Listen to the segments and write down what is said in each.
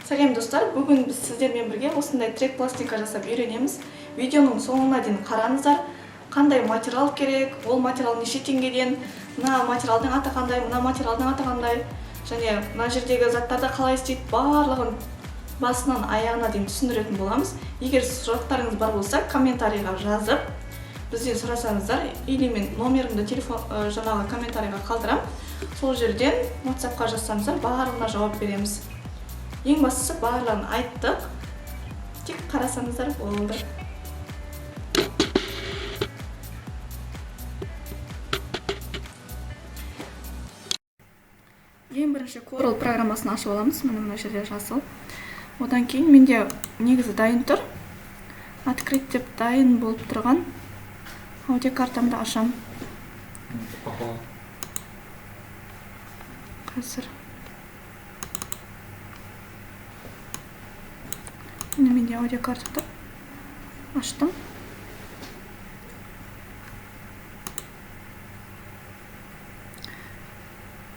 Сәлем, достар! Бүгін біз сіздермен бірге осындай трек пластинка жасап үйренеміз. Видеоның соңына дейін қараңыздар. Қандай материал керек, ол материал неше теңгеден, мына материалдың аты қандай, мына материалдың аты қандай және мына жердегі заттарды қалай істейді, барлығын басынан аяғына дейін түсіндіретін боламыз. Егер сұрақтарыңыз бар болса, комментарийға жазып, бізден сұрасаңыздар, или мен номерімді телефон жаңағы комментарийға қалдырамын, сол жерден WhatsAppқа жазсаңыздар, барлығына жауап береміз. Ең бастысы, барлығын айттық, тек қарасаңыздар болды. Ең бірінші Corel программасын ашып аламыз. Міне, мына жерде жасыл. Одан кейін менде негізі дайын тұр, открыть деп дайын болып тұрған аудиокартамды ашамын. Ага. Қазір, міне, менде аудиокарта тұр, аштым.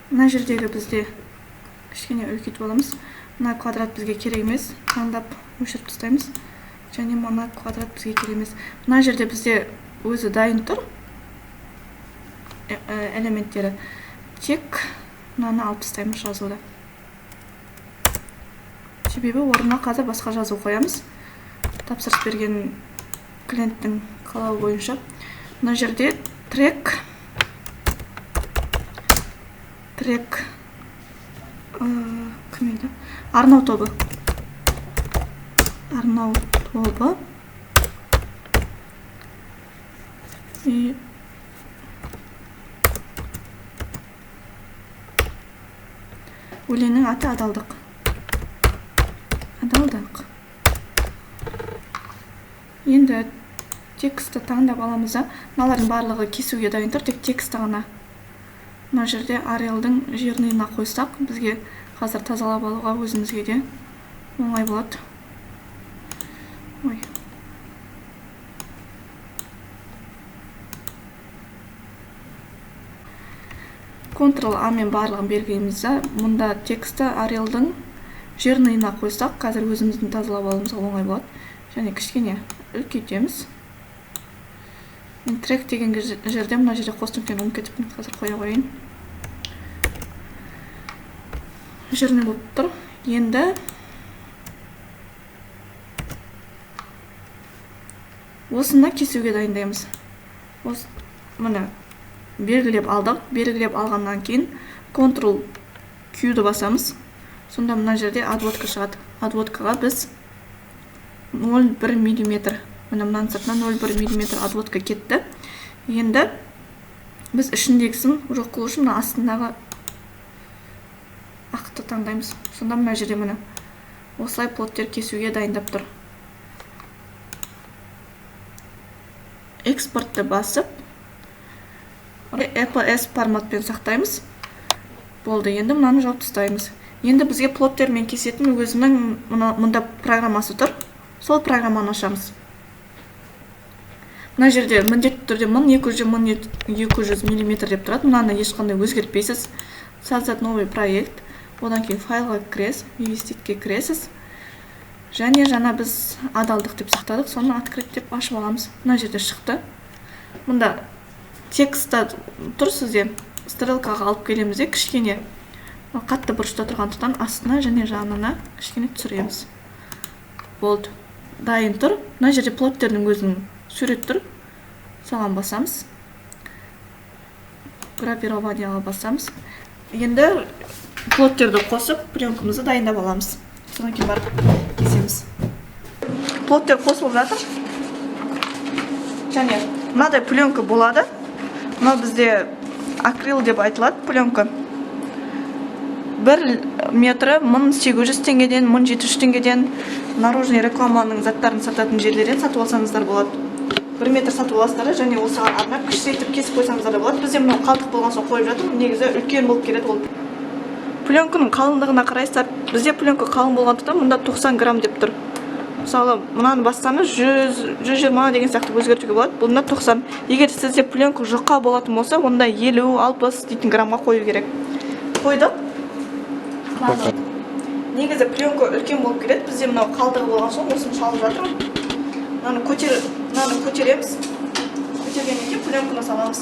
Мына жердегі бізде кішкене үлкейтіп аламыз. Мына квадрат бізге керек емес, таңдап өшіріп тастаймыз. Және мына квадрат бізге керек емес. Мына жерде бізде өзі дайын тұр элементтері, тек мынаны алып тастаймыз, жазуды, себебі орнына қазір басқа жазу қоямыз, тапсырыс берген клиенттің қалауы бойынша. Мына жерде трек кім еді, Арнау тобы, Арнау тобы. И өлеңнің аты «Адалдық», «Адалдық». Енді текстті таңдап аламыз да, мыналардың барлығы кесуге дайын тұр, тек текстті ғана мына жерде Arial-дың жирныйына қойсақ, бізге қазір тазалап алуға өзімізге де оңай болады. Ой. Ctrl A мен барлығын белгілейміз да, мұнда текстті Arial-дың жирныйына қойсақ, қазір өзіміздің тазалап алуымызға оңай болады. Және кішкене үлкейтеміз. Мен трек деген жерде, мына жерде қос нүктені ұмытып кетіппін, қазір қоя қояйын. Жирный болып тұр. Енді осыны кесуге дайындаймыз. Міне, белгілеп алдық. Белгілеп алғаннан кейін Ctrl Q-ді басамыз. Сонда мына жерде отводка шығады. Отводкаға біз 0,1 миллиметр, міне, мынаның сыртына 0,1 миллиметр отводка кетті. Енді біз ішіндегісін жоқ қылу үшін мына астындағы ақты таңдаймыз. Сонда мына жерде, міне, осылай плоттер кесуге дайындап тұр. Экспортты басып, EPS форматпен сақтаймыз. Болды, енді мынаны жауып тастаймыз. Енді бізге плоттермен кесетін өзінің мында программасы тұр, сол программаны ашамыз. Мына жерде міндетті түрде 1200 1200 миллиметр деп тұрады, мынаны ешқандай өзгертпейсіз. Создать новый проект, одан кейін файлға кіресіз, вывестиге кіресіз және жаңа біз «Адалдық» деп сақтадық, соны открыть деп ашып аламыз. Мына жерде шықты. Мында текстта тұр сізде, стрелкаға алып келеміз де, кішкене қатты бұрышта тұрғандықтан, астына және жанына кішкене түсіреміз. Болды, дайын тұр. Мына жерде плоттердің өзінің сурет тұр, соған басамыз, гравированияға басамыз. Енді плоттерді қосып, пленкамызды дайындап аламыз, содан кейін барып кесеміз. Плоттер қосылып жатыр. Және мынадай пленка болады, мынау бізде акрил деп айтылады. Пленка 1 метрі 1800 теңгеден, 1700 теңгеден, наружный рекламаның заттарын сататын жерлерден сатып алсаңыздар болады. 1 метр сатып аласыздар да, және осыған арнап кішірейтіп кесіп қойсаңыздар да болады. Бізде мынау қалдық болған соң қойып жатырмын, негізі үлкен болып келеді ол. Пленканың қалыңдығына қарайсыздар. Бізде пленка қалың болғандықтан, мұнда 90 грамм деп тұр. Мысалы, мынаны бассаңыз, 100, 120 деген сияқты өзгертуге болады. Бұнда 90. Егер сізде пленка жұқа болатын болса, онда 50, 60 дейтін граммға қою керек. Қойдық. Негізі пленка үлкен болып келеді. Бізде мынау қалдығы болған соң, осыны салып жатырмын. Мынаны көтереміз. Көтергеннен кейін пленканы саламыз.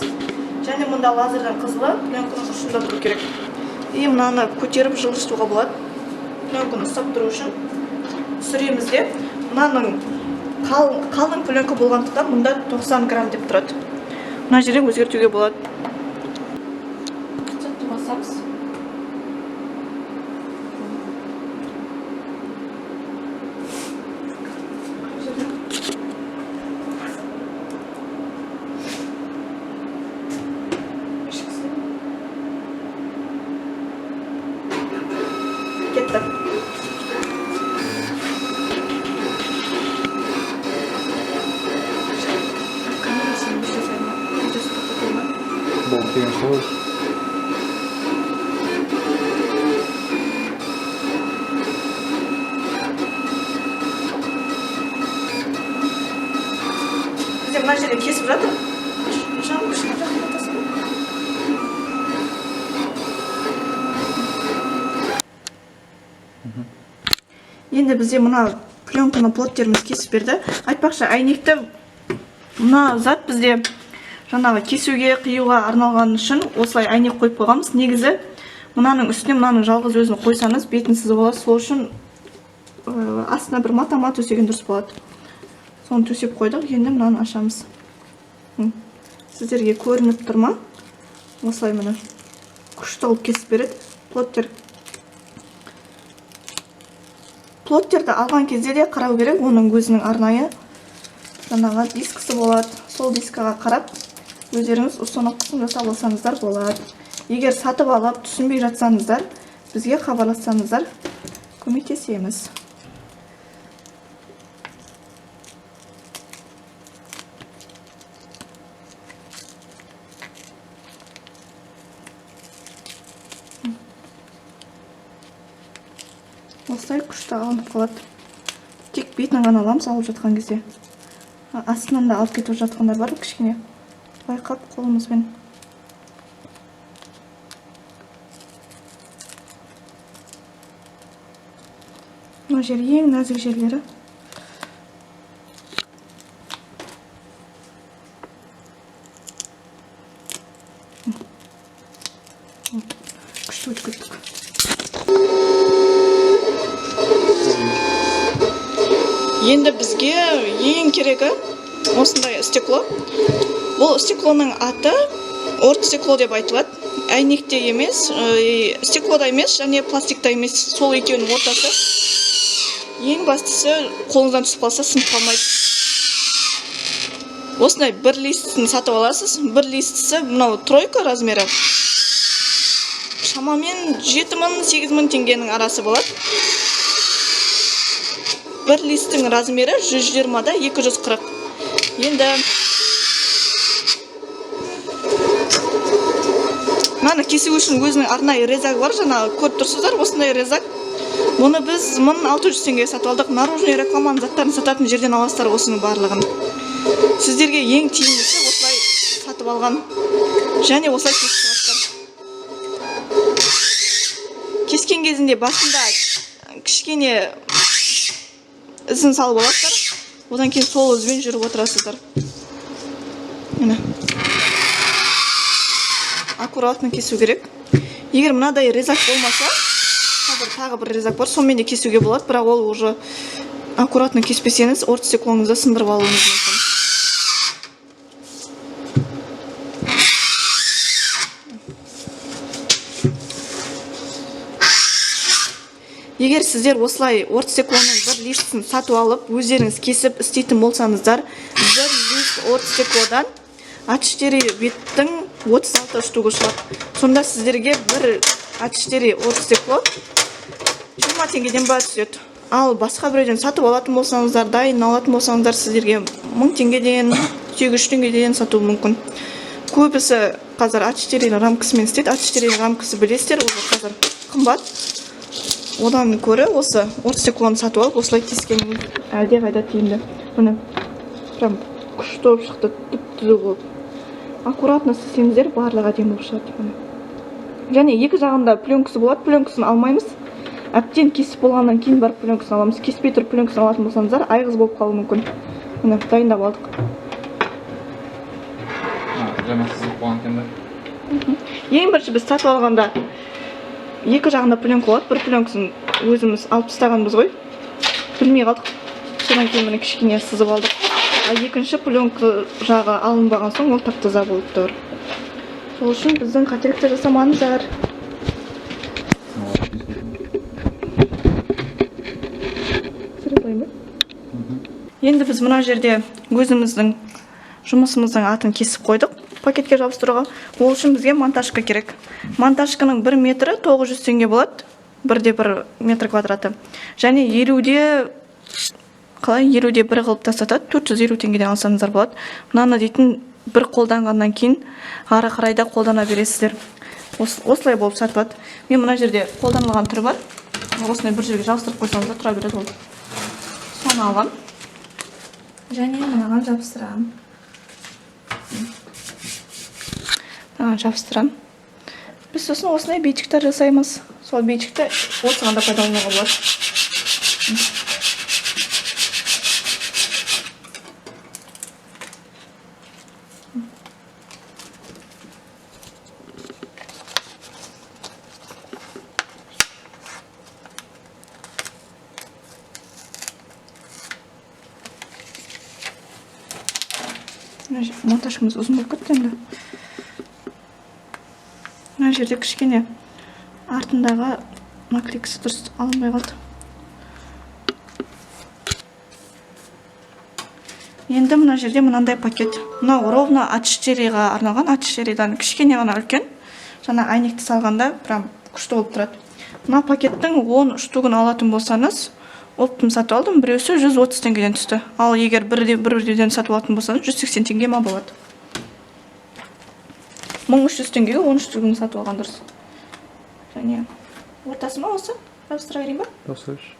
Және мұнда лазердің қызылы пленканың ұшында тұру керек. И мынаны көтеріп жылжытуға болады. Пленканы ұстап тұру үшін түсіреміз де, мынаның қалың пленка болғандықтан, мұнда 90 грамм деп тұрады. Мына жерде өзгертуге болады. Қатты басамыз. Кетті. Камерасын өшіре салма. Видеосы тоқтата ма? Болды деген сол. Бізде мына жерде кесіп жатыр. Жаным, кішкене жақындатасың ба? Енді бізде мына пленканы плоттеріміз кесіп берді. Айтпақшы, әйнекті мына зат бізде жаңағы кесуге, қиюға арналған үшін осылай әйнек қойып қойғанбыз. Негізі мынаның үстіне мынаның жалғыз өзін қойсаңыз, бетін сызып аласыз. Сол үшін астына бір мата ма төсеген дұрыс болады. Соны төсеп қойдық. Енді мынаны ашамыз. Сіздерге көрініп тұр ма? Осылай, міне, күшті қылып кесіп береді плоттер. Плоттерді алған кезде де қарау керек, оның өзінің арнайы жаңағы дискісі болады. Сол дискіға қарап өздеріңіз установкасын жасап алсаңыздар болады. Егер сатып алып түсінбей жатсаңыздар, бізге хабарлассаңыздар, көмектесеміз. Осылай күшті алынып қалады. Тек бетін ғана аламыз алып жатқан кезде. Астынан да алып кетіп жатқандар бар, кішкене байқап қолымызбен. Мына жер ең нәзік жерлері. Күшті өтіп кеттік. Енді бізге ең керегі осындай стекло. Бұл стеклоның аты оргстекло деп айтылады. Әйнекте емес, стеклода емес және пластикта емес, сол екеуінің ортасы. Ең бастысы, қолыңыздан түсіп қалса, сынып қалмайды. Осындай бір листісін сатып аласыз. Бір листісі мынау тройка размері. Шамамен 7000, 8000 теңгенің арасы болады. Бір листтің размері 120-да 240. Енді мынаны кесу үшін өзінің арнайы резагы бар, жаңа көріп тұрсыздар, осындай резак. Бұны біз 1600 теңгеге сатып алдық. Наружный рекламаның заттарын сататын жерден аласыздар осының барлығын. Сіздерге ең тиімдісі осылай сатып алған. Және осылай кесіп шығасыздар. Кескен кезінде басында кішкене ізін салып аласыздар. Одан кейін сол ізбен жүріп отырасыздар. Міне. Аккуратно кесу керек. Егер мынадай резак болмаса, қазір тағы бір резак бар, сонымен де кесуге болады, бірақ ол уже аккуратно кеспесеңіз, оргстеклоңызды сындырып алуыңыз мүмкін. Егер сіздер осылай оргстеклоның бір листісін сатып алып, өздеріңіз кесіп істейтін болсаңыздар, бір лист оргстеклодан А4 беттің 36 штугы шығады. Сонда сіздерге бір А4 оргстекло 20 теңгеден ба түседі. Ал басқа біреуден сатып алатын болсаңыздар, дайын алатын болсаңыздар, сіздерге 1000 теңгеден, 800 теңгеден сатуы мүмкін. Көбісі қазір А4 рамкасымен істейді. А4 рамкасы, білесіздер, ол қазір қымбат. Одан көрі осы оргстеклоны сатып алып осылай кескен әлдеқайда тиімді. Міне, прям күшті болып шықты, түп-түзу болып. Аккуратно істесеңіздер, барлығы әдемі болып шығады. Міне. Және екі жағында пленкасы болады, пленкасын алмаймыз. Әбден кесіп болғаннан кейін барып пленкасын аламыз. Кеспей тұрып пленкасын алатын болсаңыздар, айғыз болып қалуы мүмкін. Міне, дайындап алдық. Жаңа сызып қойған екен да. Ең бірінші біз сатып алғанда екі жағында пленка болады. Бір пленкасын өзіміз алып тастағанбыз ғой, білмей қалдық. Содан кейін міне кішкене сызып алдық. А екінші пленка жағы алынбаған соң ол тап-таза болып тұр. Сол үшін біздің қателікті жасамаңыздар. Енді біз мына жерде өзіміздің жұмысымыздың атын кесіп қойдық пакетке жабыстыруға. Ол үшін бізге монтажка керек. Монтажканың 1 метрі 900 теңге болады, бірде бір метр квадраты. Және елуде, қалай, елуде бір қылып тастатады, 450 теңгеден алсаңыздар болады. Мынаны дейтін бір қолданғаннан кейін ары қарай да қолдана бересіздер. Осылай болып сатылады. Мен мына жерде қолданылған түрі бар. Осындай бір жерге жабыстырып қойсаңыздар тұра береді ол. Соны аламын. Және мынаған жабыстырамын. Мынаған жабыстырамын. Біз сосын осындай бейджиктер жасаймыз. Сол бейджикті осыған да пайдалануға болады. Монтажымыз ұзын болып кетті енді. Мына жерде кішкене артындағы наклейкасы дұрыс алынбай қалды. Енді мына жерде мынандай пакет. Мынау ровно А4-ға арналған, А4-дан кішкене ғана үлкен. Жаңа әйнекті салғанда прям күшті болып тұрады. Мына пакеттің 10 штугін алатын болсаңыз, оптом сатып алдым, біреусі 130 теңгеден түсті. Ал егер бір бірден сатып алатын болсаңыз, 180 теңге ма болады. 1300 теңгеге 10 штугін сатып алған дұрыс. Және ортасы ма осы? Жабыстыра берейін ба? Жабыстырайыншы.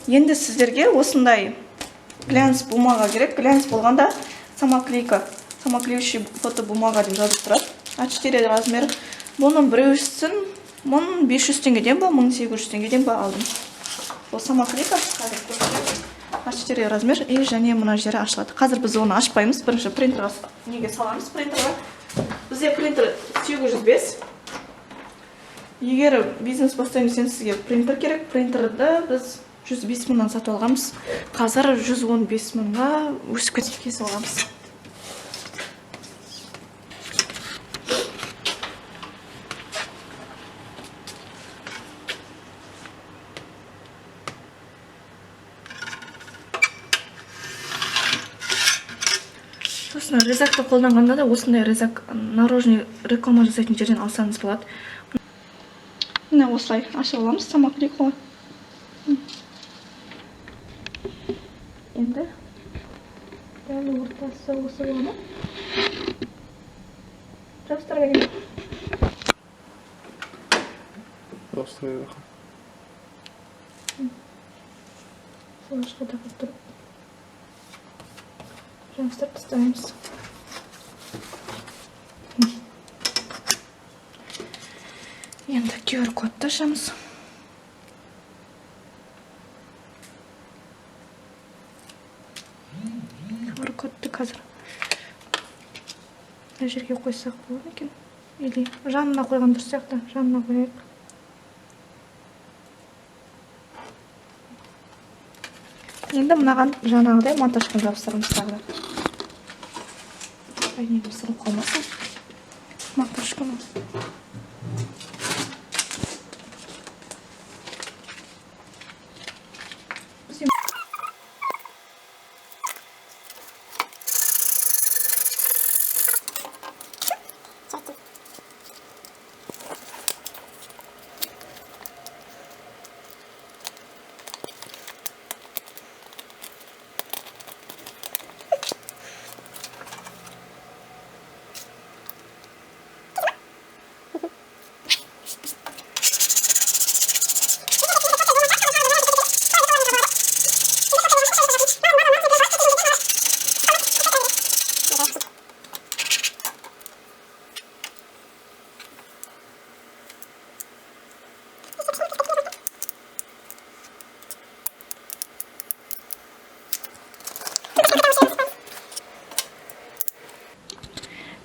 Енді сіздерге осындай глянц бумага керек. Глянц болғанда самоклейка, самоклеющий фотобумага деп жазылып тұрады. А4 размер. Бұның біреусін 1500 теңгеден ба, 1800 теңгеден ба алдым. Бұл самоклейка қазір көрсетемін. А4 размер и және мына жері ашылады. Қазір біз оны ашпаймыз. Бірінші принтерға неге саламыз принтерға? Бізде принтер 805. Егер бизнес бастаймын десеңіз, сізге принтер керек. Принтерді біз 105 мыңнан сатып алғанбыз. Қазір 115 мыңға өсіп кетіп кесіп аламыз. Сосын резакты қолданғанда да осындай резак наружный реклама жасайтын жерден алсаңыз болады. Міне осылай ашып аламыз самоклейканы. Енді дәл ортасы осы бола ма? Жабыстыра берейін. Жабыстыра берейін. Солашқа тағып тұрып жабыстырып тастаймыз. Енді QR кодты ашамыз. QR кодты қазір мына жерге қойсақ болады екен. Или жанына қойған дұрыс сияқты, жанына қояйық. Енді мынаған жаңағыдай монтажға жабыстырамыз тағы да. Әйнегім сынып қалмасын. Монтажканы.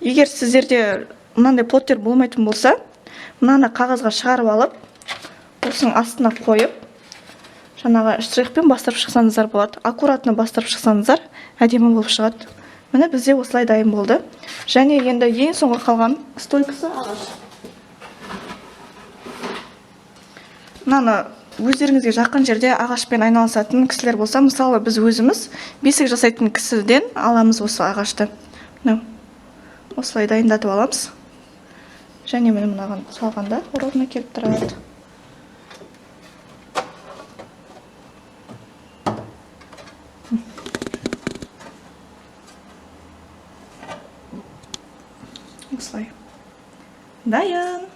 Егер сіздерде мынандай плоттер болмайтын болса, мынаны қағазға шығарып алып, осының астына қойып, жаңағы штрихпен бастырып шықсаңыздар болады. Аккуратно бастырып шықсаңыздар, әдемі болып шығады. Міне, бізде осылай дайын болды. Және енді ең соңғы қалған стойкасы ағаш. Мынаны өздеріңізге жақын жерде ағашпен айналысатын кісілер болса, мысалы, біз өзіміз бесік жасайтын кісіден аламыз осы ағашты. Міне, осылай дайындатып аламыз. Және міне, мынаған салғанда ровно келіп тұрады. Осылай дайын.